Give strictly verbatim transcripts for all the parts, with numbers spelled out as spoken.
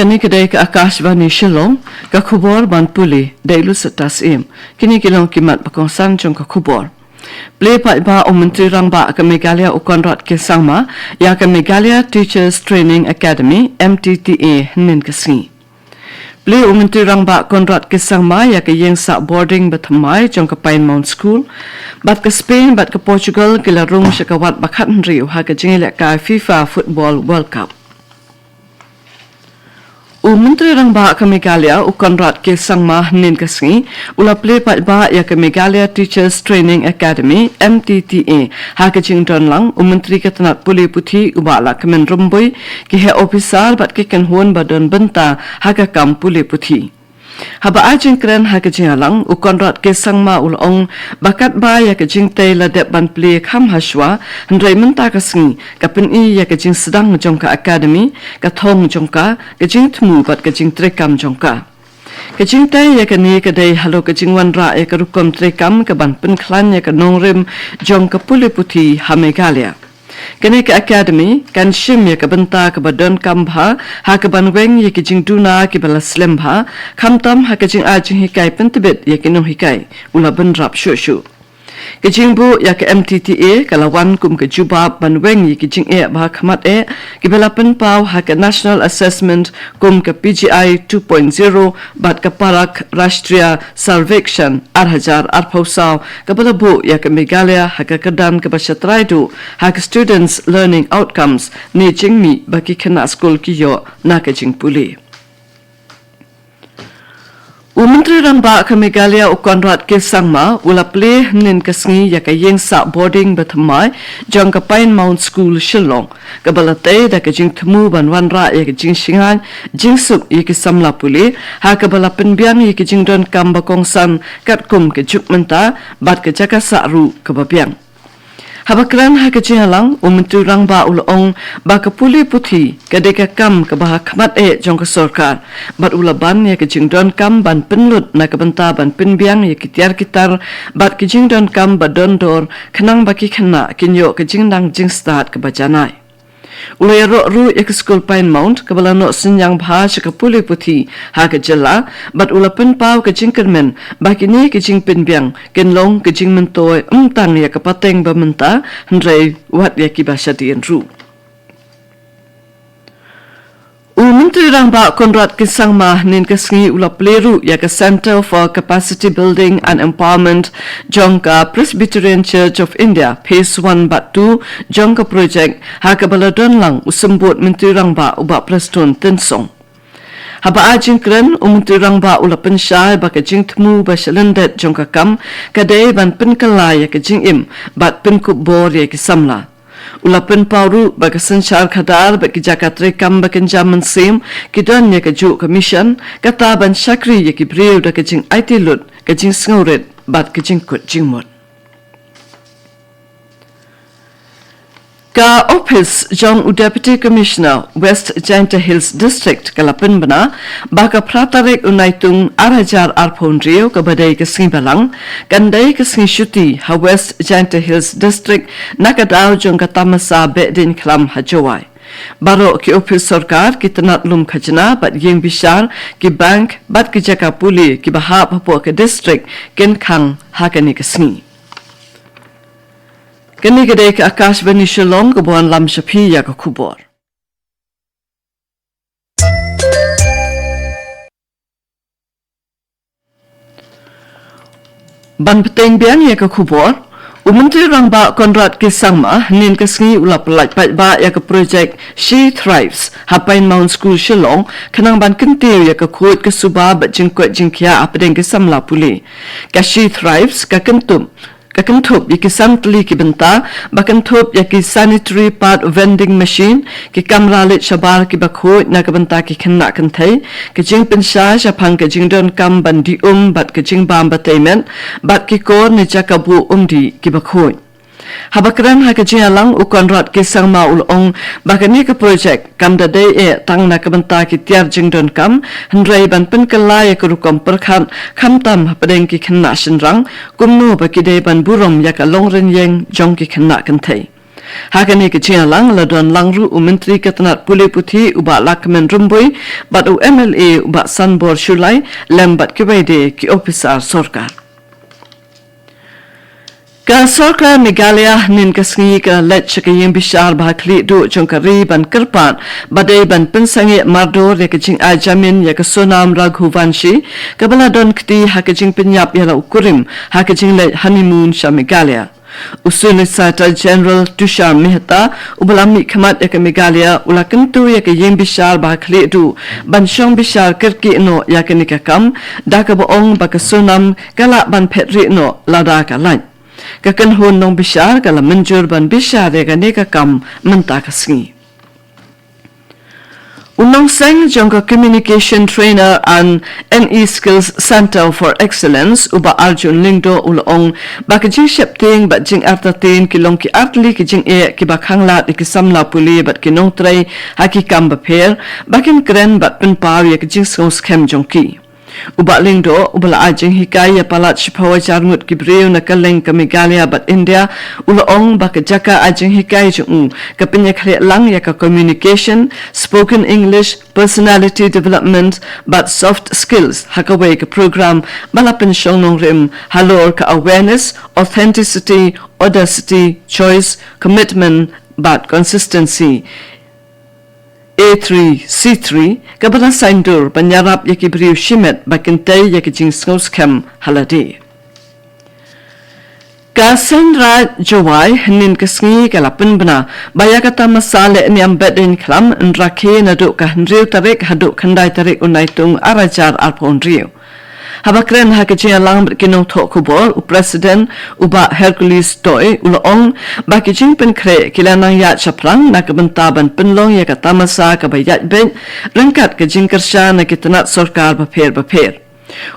Kane ka dei ka Akashvani Shillong, ka khubor ban pule da i Lucitas Im. Kine ki long ki mat ba kongsan jong ka khubor. Plie paidbah u Myntri Rangbah ka Meghalaya u Conrad K Sangma ïa ka Meghalaya Teachers Training Academy, M T T A, hynnin ka sngi. Plie u Myntri Rangbah Conrad K Sangma ïa ka ïing sah boarding ba thymmai jong ka Pine Mount School. Bad ka Spain bad ka Portugal ki la rung sha ka wat ba khathynriew ha ka jingïalehkai FIFA Football World Cup. U Myntri Rangbah ka Meghalaya u Conrad K Sangma hynnin ka sngi u la plie paidbah ïa ka Meghalaya Teachers Training Academy, M T T A. Ha ka jingdon lang u Myntri ka tnat pule puthi u Bah Lahkmen Rymbui, ki heh ophisar bad ki kynhun ba don bynta ha ka kam pule puthi. Haba ai jingkren ha ka jingïalang, u Conrad K Sangma u la ong ba katba ïa ka jingtei la dep ban plie kham hashwa, hynrei mynta ka sngi ka pyni ïa ka jingsdang jong ka academy, ka thong jong ka, ka jingthmu bad ka jingtreikam jong ka. Ka jingtei ïa kane ka dei halor ka jingwanrah ïa ka rukom treikam ka ban pynkhlaiñ ïa ka nongrim jong ka pule puthi ha Meghalaya. Kane ka academy kan shim ïa ka bynta kaba donkam bha ha ka ban weng ïa ki jingduna kiba la slem bha, khamtam ha ka jingai jinghikai pyntbit ïa ki nonghikai, u la bynrap shuh shuh. Ka jingbuh ïa ka M T T A ka la wan kum ka jubab ban weng ïa ki jingeh ba ha khmat eh kiba la pynpaw ha ka National Assessment kum ka P G I two point zero bad ka Parak Rashtriya Survekshan ar hajar arphew saw kaba la buh ïa ka Meghalaya ha ka kyrdan kaba shatrai duh ha ka Students Learning Outcomes ne jingmih ba ki khynnah skul ki ïoh na ka jingpule. U Myntri Rangbah ka Meghalaya u Conrad K Sangma u la plie hynnin ka sngi ïa ka ïing sah boarding ba thymmai jong ka Pine Mount School Shillong, kaba la tei da ka jingthmu ban wanrah ïa ka jingshngaiñ jingsuk ïa ki samla pule, ha kaba la pynbiang ïa ki jingdonkam ba kongsan katkum ka juk mynta bad ka jaka sah ruh kaba biang. Haba kren ha ka jingïalang, u Myntri Rangbah u la ong ba ka pule puthi ka dei ka kam kaba ha khmat eh jong ka sorkar, bad u la ban ïa ka jingdonkam ban pynlut na ka bynta ban pynbiang ïa ki tiar ki tar bad ki jingdonkam ba don dor, khnang ba ki khynnah kin ïoh ka jingnang jingstad kaba janai. U la ïaroh ruh ïa ka skul Pine Mount kaba la noh synñiang bha sha ka pule puthi ha ka jylla, bad u la pynpaw ka jingkyrmen ba kine ki jingpynbiang kin long ka jingmyntoi ym tang ïa ka pateng ba mynta, hynrei wat ïa kiba shadien ruh. U Myntri Rangbah Conrad K Sangma hynnin ka sngi u la plie ruh ïa ka Centre for Capacity Building and Empowerment jong ka Presbyterian Church of India Phase one bad two jong ka project, ha kaba la don lang u Symbud Myntri Rangbah u Bah Prestone Tynsong. Haba ai jingkren, u Myntri Rangbah u la pynshai ba ka jingthmu ba shalyndet jong ka kam ka dei ban pynkylla ïa ka jingim bad pynkup bor ïa ki samla. U la pynpaw ruh ba ka synshar khadar bad ki jaka treikam ba kynja mynsiem ki don ïa kajuh ka mission, kata ban shakri ïa ki briew da ka jingaiti lut, ka jingsngewrit bad ka jingkut jingmut. Ka ophis jong u Deputy Commissioner West Jaintia Hills District ka la pynbna ba ka phra tarik u Naitung ar hajar arphew hynriew kaba dei ka sngi Balang, kan dei ka sngi shuti ha West Jaintia Hills District na ka daw jong ka tamasa Behdeiñkhlam ha Jowai. Baroh ki ophis sorkar, ki tnat lum khajna bad ïing bishar, ki bank bad ki jaka pule kiba hap hapoh ka district kin khang ha kane ka sngi. Kane ka dei ka Akashvani Shillong kaba wanlam sha phi ïa ka khubor. Ban bteng biang ïa ka khubor, u Myntri Rangbah Conrad K Sangma hynnin ka sngi u la pyllait paidbah ïa ka projek She Thrives ha Pine Mount School Shillong, khnang ban kyntiew ïa ka khuid ka suba bad jingkoit jingkhiah hapdeng ki samla pule. Ka She Thrives ka kynthup ka kynthup ïa ki san tylli ki bynta, ba kynthup ïa ki sanitary pad vending machine, ki kamra leit shabar kiba khuid na ka bynta ki khynnah kynthei, ka jingpynshai shaphang ka jingdonkam ban dih um bad ka jingbam ba tei met, bad ki kor ne jaka buh umdih kiba khuid. Haba kren ha ka jingïalang, u Conrad K Sangma u la ong ba kane ka projek kam da dei eh tang na ka bynta ki tiar jingdonkam, hynrei ban pynkylla ïa ka rukom pyrkhat khamtam hapdeng ki khynnah shynrang, kumno ba ki dei ban burom ïa ka longrynïeng jong ki khynnah kynthei. Ha kane ka jingïalang la don lang ruh u Myntri ka tnat pule puthi u Bah Lahkmen Rymbui bad u M L A u Bah Sanbor Shullai lem bad kiwei de ki ophisar sorkar. Ka sorkar Meghalaya hynnin ka sngi ka leit sha ka ïing bishar ba ha khlieh duh jong ka ri ban kyrpad ba dei ban pynsangeh mardor ïa ka jingai jamin ïa ka Sonam Raghuvanshi kaba la don kti ha ka jingpynïap ïa la u kurim ha ka jingleit honeymoon sha Meghalaya. U Solicitor General Tushar Mehta uba la mihkhmat ïa ka Meghalaya u la kyntu ïa ka ïing bishar ba ha khlieh duh ban shong bishar kyrkieh noh ïa kane ka kam da kaba ong ba ka Sonam ka lah ban phet rieh noh lada ka lait. Ka kynhun nongbishar ka la mynjur ban bishar ïa kane ka kam mynta ka sngi. U nongseng jong ka Communication Trainer and N E Skills Centre for Excellence u Bah Arjun Lyngdoh u la ong ba ka jingsheptieng bad jingartatien ki long ki artylli ki jingeh kiba khanglad ïa ki samla pule bad ki nongtrei ha ki kam bapher ba kin kren bad pynpaw ïa ka jingsngewskhem jong ki. U Bah Lyngdoh uba la ai jinghikai ïa palat shiphew hajar ngut ki briew na kylleng ka Meghalaya bad India u la ong ba ka jaka ai jinghikai jong u ka pynïakhleh lang ïa ka communication, spoken English, personality development bad soft skills ha kawei ka program ba la pynshong nongrim halor ka awareness, authenticity, audacity, choice, commitment bad consistency. A three C three kaba la saiñdur ban ïarap ïa ki briew shimet ba kin tei ïa ki jingsngewskhem ha lade. Ka Seiñraij Jowai hynnin ka sngi ka la pynbna ba ïa ka tamasa lehniam Behdeiñkhlam yn rakhe naduh ka hynriew tarik haduh khyndai tarik u Naitung ar hajar arphew hynriew. Haba kren ha ka jingïalang bad ki nongthoh khubor u President u Bah Hercules Doy u la ong ba ki jingpynkhreh ki la nang ïaid shaphrang na ka bynta ban pynlong ïa ka tamasa kaba ïaid beit ryngkat ka jingkyrshan na ki tnat sorkar bapher bapher.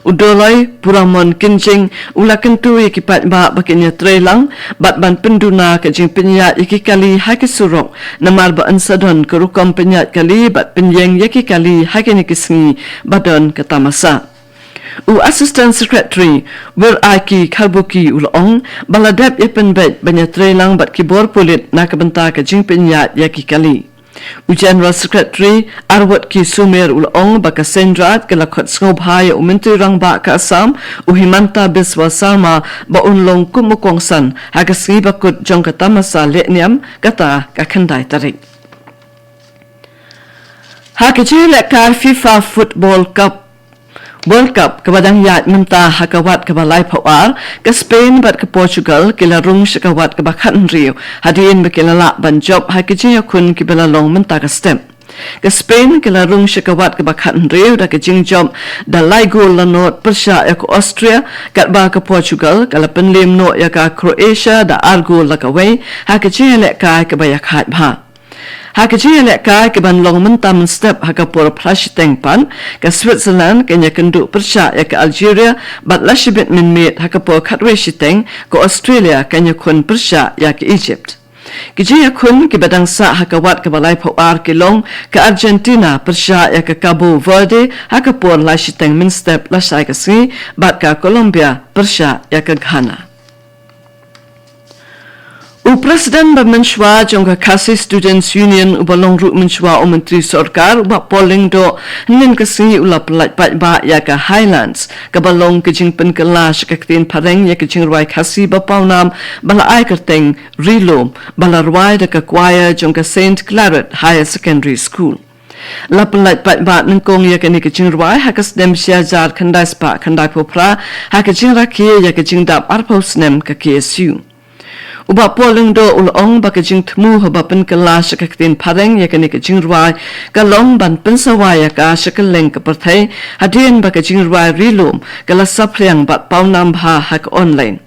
U Doloi Puramon Kynjing u la kyntu ïa ki paidbah ba kin ïatreilang bad ban pynduna ka jingpynïaid ïa ki kali ha ki surok namar ba yn sa don ka rukom pynïaid kali bad pynïeng ïa ki kali ha kine ki sngi ba don ka tamasa. U Assistant Secretary Wiraiki Kharbuki u la ong ba la dep ïa pynbeit ban ïatreilang bad ki bor pulit na ka bynta ka jingpynïaid ïa ki kali. U General Secretary Arwotki Sumer u la ong ba ka Seiñraij ka la khot sngewbha ïa u Myntri Rangbah ka Assam u Himanta Biswa Sarma ba un long kum u kongsan ha ka sngi ba kut jong ka tamasa lehniam kata ka khyndai tarik. Ha ka jingïalehkai FIFA Football Cup World Cup kaba dang ïaid mynta ha ka wat kaba laiphew ar, ka Spain bad ka Portugal ki la rung sha ka wat kaba khathynriew hadien ba ki la lah ban jop ha ka jingïakhun kiba la long mynta ka step. Ka Spain ki la rung sha ka wat kaba khathynriew da ka jingjop da lai gol la nod pyrshah ïa ka Austria, katba ka Portugal ka la pynlem noh ïa ka Croatia da ar gol la kawei ha ka jingïalehkai kaba ïakhaid bha. Ha ka jingïalehkai kaban long mynta mynstep ha ka por phra shiteng pat, ka Switzerland kan ïakynduh pyrshah ïa ka Algeria bad la shibit mynmiet ha ka por khatwei shiteng ka Australia kan ïakhun pyrshah ïa ka Egypt. Ki jingïakhun kiba dang sah ha ka wat kaba laiphew ar ki long ka Argentina pyrshah ïa ka Cabo Verde ha ka por lai shiteng mynstep lashai ka sngi bad ka Colombia pyrshah ïa ka Ghana. U President ba mynshwa jong ka Khasi Students Union uba long ruh mynshwa u Myntri Sorkar u Bah Paul Lyngdoh hynnin ka sngi u la pyllait paidbah ïa ka Highlands kaba long ka jingpynkylla sha ka ktien phareng ïa ka jingrwai Khasi ba pawnam ba la ai kyrteng Ri Lum ba la rwai da ka choir jong ka Saint Claret Higher Secondary School. La pyllait paidbah nyngkong ïa kane ka jingrwai ha ka snem shi hajar khyndai spah khyndai phew phra ha ka jingrakhe ïa ka jingdap arphew snem ka K S U. U Bah Paul Lyngdoh u la ong ba ka jingthmu haba pynkylla sha ka ktien phareng ïa kane ka jingrwai ka long ban pynsawa ïa ka sha kylleng ka pyrthei hadien ba ka jingrwai Ri Lum ka la saphriang bad pawnam bha ha ka online.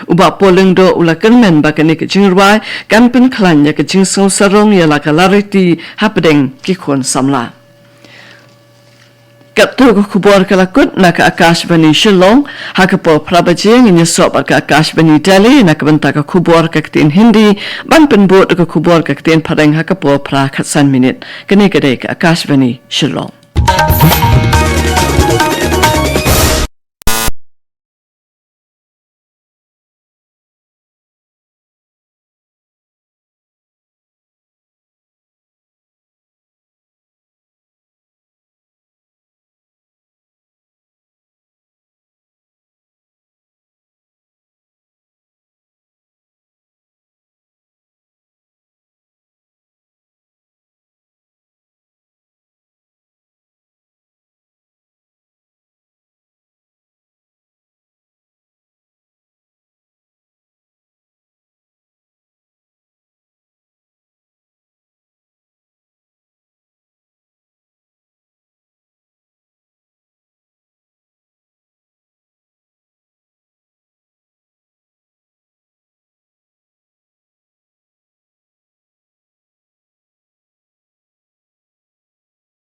U Bah Paul Lyngdoh u la kyrmen ba kane ka jingrwai kan pynkhlaiñ ïa ka jingsngewsarong ïa la ka lariti hapdeng ki khun samla. Katto ka khubor ka la kut na ka Akashvani Shillong, ha ka por phra baje ngin ïasoh bad ka Akashvani Delhi na ka bynta ka khubor ka ktien Hindi, ban pynbud ka khubor ka ktien phareng ha ka por phra khatsan minit. Kane ka dei ka Akashvani Shillong.